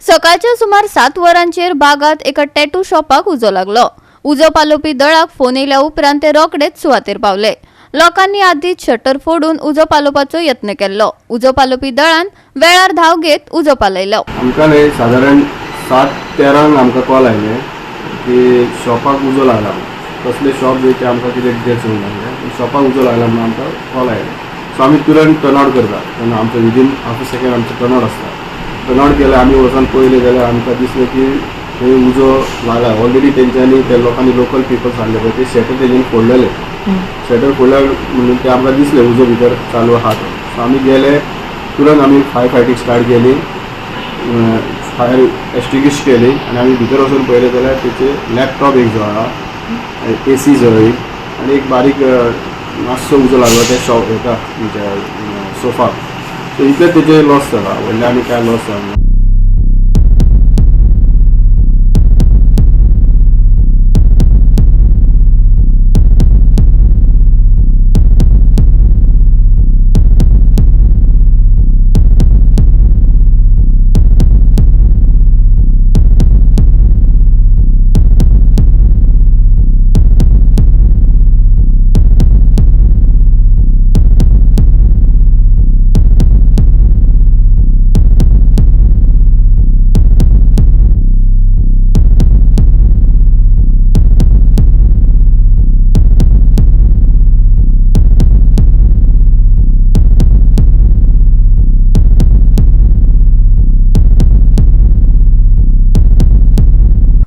सकाळच्या सुमार 7 वरांचेर बागात एका टॅटू शॉपाक उजो लागलो. उजो पालोवपी दळाक फोन येयल्या उपरांत ते रोखडेच सुवातेर पावले. लोकांनी आदींच शटर फोडून उजो पालोवपाचो यत्न केल्लो. उजो पालोवपी दळान वेळार धांव घेत उजो पालयलो. आमकां न्ही सादारण 7:13 आमकां कॉल आयले की शॉपाक उजो लागला. कसले शॉप बी ते आमकां कितें डिटेल्स येवंक लागले. शॉपाक उजो लागला म्हणून आमकां कॉल आयले. सो आमी तुरंत टर्न आवट करता तेन्ना आमचो विदीन हाफ अ सेकेंड आमचो टर्न आवट आसता. टर्न आवट केलें आमी वचोन पळयलें जाल्यार आमकां दिसलें की थंय उजो लागला ऑलरेडी. तेंच्यांनी त्या लोकांनी, लोकल पिपल्स आहले पळय, ते शटर तेंच्यांनी फोडलेले. शटर फोडल्यार म्हणून ते आमकां दिसलें उजो भितर चालू आहा तो. सो आमी गेले, तुरंत आमी फायर फायटींग स्टार्ट केली, फायर एक्सटिंग्विश केली आनी आमी भितर वचून पळयलें जाल्यार तेचे लॅपटॉप एक जळ्ळा, एसी जळ्ळी आनी एक बारीक मातसो उजो लागलो त्या शॉप हेका म्हणजे सोफाक. सो इतलें तेजें लॉस जाला, व्हडलें आनी कांय लॉस जावंक ना.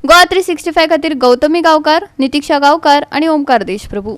गोवा 365 खातीर गौतमी गांवकार, नितिक्षा गांवकार आणि ओमकार देशप्रभू.